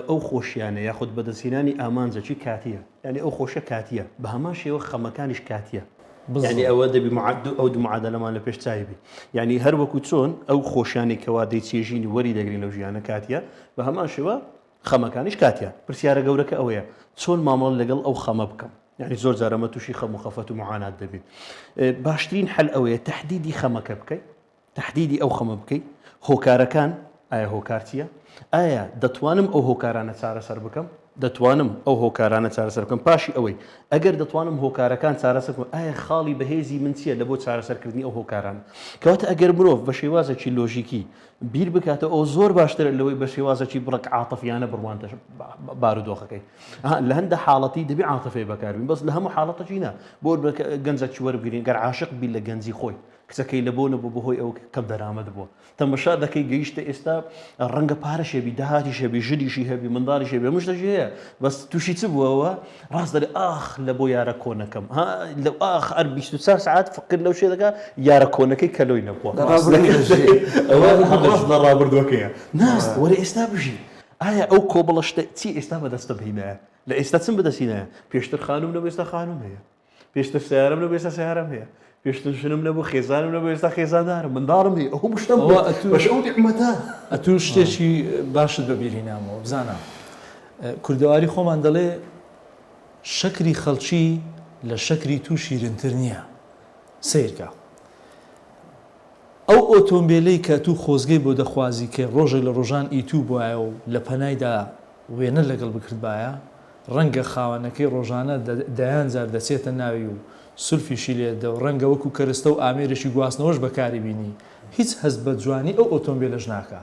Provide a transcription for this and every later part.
ئەو خۆشیانە یاخود بەدەستهێنانی ئامانجەکی کاتیە یانی ئەو خۆشە کاتیە بە هەمان شێوە خەمەکانیش کاتیە یانی ئەوە دەبی ئەو دوو معادەلەمان لە پێش چاوی بی یانی هەر وەکو چۆن ئەو خۆشیانی کەوا دەیچێژین و وەری دەگرین لەو ژیانە کاتیە بە هەمان شێوە خەمەکانیش کاتیە پرسیارە گەورەکە ئەوەیە چۆن مامەڵە لەگەڵ ئەو خەمە بکەم یعنی زۆر جار ئەمە تووشی خەم و خەفەت و معانات دەبین باشترین حل ئەوەیە تهدیدی خەمەکە بکەیت تەحدیدی ئەو خەمە بکەی، هۆکارەکان، ئایا هۆکار چییە؟ ئایا دەتوانم ئەو هۆکارانە چارەسەر بکەم؟ دەتوانم ئەو هۆکارانە چارەسەر بکەم؟ پاشی ئەوەی ئەگەر دەتوانم هۆکارەکان چارەسەر بکەم، ئایا خاڵی بەهێزی من چییە لە بۆ چارەسەرکردنی ئەو هۆکارانە؟ کەواتە ئەگەر مرۆڤ بە شێوازێکی لۆژیکی بیر بکاتەوە ئەوە زۆر باشترە لەوەی بە شێوازێکی بڕەک عاتفیانە بڕوانتە بارودۆخەکەی. لە هەندە حاڵەتی دەبێ عاتفەی بەکاربین بەس لە هەموو حاڵەتەکی نا. بۆ گەنجەکی وەربگرین گەر عاشق بی لە گەنجی خۆی کچەکەی لە بۆ نەبوو بەهۆی ئەوە کە کەم دەرامەت بووە تەمەشا دەکەی گەیشتە ئێستا ڕەنگە پارەش هەبی داهاتیش هەبی ژنیشی هەبی منداڵیش هەبی هەموو شتێکی هەیە بەس تووشی چ بووەوە ڕاست دەڵێ ئاخ لە بۆ یارە کۆنەکەم ها لە ئاخ ئەر 24 سەعات فکر لەو شێ دەکا یارە کۆنەکەی کە لۆی نەبووە لە ڕابردوو دەژی. ئەوە ڕاست لە ڕابردووەکەیە ناست وەرە ئێستا بژی ئایا ئەو کۆمەڵە شتە چی ئێستا بەدەستم هینایە لە ئێستا چم بەدەست هینایە پێشتر خانوم نەبوو ئێستا خانوم هەیە پێشتر سەیارەم نەبوو ئێستا سەیارەم هەیە پێشتر ژنم نەبوو خێزانم نەبوو ئێستا خێزاندارم منداڵم هەیە ئەو هەموو شتەم ئەوە ئەتوو بەش ئەو نیعمەتە ئەتوو شتێکی باشت بە بیر هینامەوە بزانە کوردەواری خۆمان دەڵێ شەکری خەڵکی لە شەکری تو شیرنتر نییە سەیرکە ئەو ئۆتۆمبێلەی کە تو خۆزگەی بۆ دەخوازی کە ڕۆژێک لە ڕۆژان ئی تو بوایە و لە پەنایدا وێنەت لەگەڵ بکردبایە، ڕەنگە خاوەنەکەی ڕۆژانە دەیان جار دەچێتە ناوی و سولفیشی لێ دەدە و ڕەنگە وەکو کەرستە و ئامێرێکی گواستنەوەش بەکاری بینی، هیچ هەست بە جوانی ئەو ئۆتۆمبێلەش ناکا.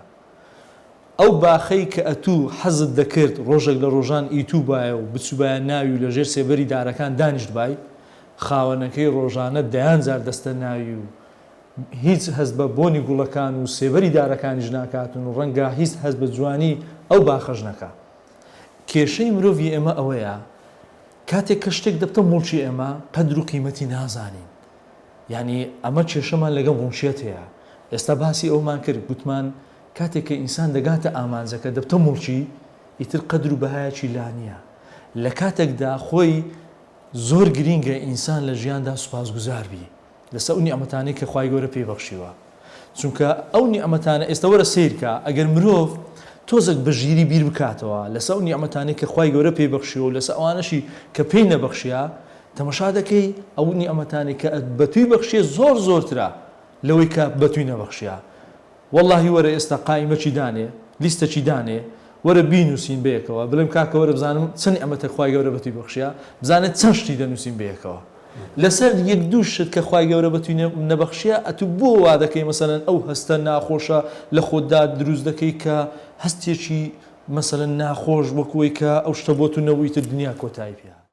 ئەو باخەی کە ئەتوو حەزت دەکرد ڕۆژێک لە ڕۆژان ئی توو بایە و بچووبایە ناوی و لەژێر سێبەری دارەکان دانیشتبای، خاوەنەکەی ڕۆژانە دەیان جار دەستە ناوی و هیچ هەست بە بۆنی گوڵەکان و سێبەری دارەکانیش ناکاتن و ڕەنگە هیچ هەست بە جوانی ئەو باخەش نەکا. کێشەی مرۆڤی ئێمە ئەوەیە کاتێک کە شتێک دەبتە موڵکی ئێمە قەدر و قیمەتی نازانین. یانی ئەمە کێشەمان لەگەڵ موڵکیەت هەیە. ئێستا باسی ئەوەمان کرد گوتمان کاتێک کە ئینسان دەگاتە ئامانجەکە دەبتە موڵکی ئیتر قەدر و بەهایەکی لا نییە. لە کاتێکدا خۆی زۆر گرینگە ئینسان لە ژیاندا سوپاسگوزار بی. لەسەر ئەو نیعمەتانەی کە خوای گەورە پێی بەخشیوە چونکە ئەو نیعمەتانە ئێستا وەرە سەیرکە ئەگەر مرۆڤ تۆزێک بە ژیری بیر بکاتەوە لەسەر ئەو نیعمەتانەی کە خوای گەورە پێی بەخشیوە و لەسەر ئەوانەشی کە پێی نەبەخشیە تەمەشا دەکەی ئەو نیعمەتانەی کە بە توی بەخشیە زۆر زۆرترە لەوەی کە بە توی نەبەخشیە وەڵاهی وەرە ئێستا قائیمەکی دانێ لیستەکی دانێ وەرە بینوسین بەیەکەوە بڵێم کاکە وەرە بزانم چەند نیعمەتە خوای گەورە بەتوی بەخشیە بزانێ چەند شتی دەنوسین بەیەکەوە لەسەر یەک دوو شت کە خوای گەورە بەتوی نەبەخشیە ئەتو بۆ وا دەکەی مەسەلەن ئەو هەستە ناخۆشە لە خۆتدا دروست دەکەی کە هەستێکی مەسەلەن ناخۆش وەکو وەی کە ئەو شتە بۆتو نەبوو ئیتر دنیا کۆتایی پێ هات.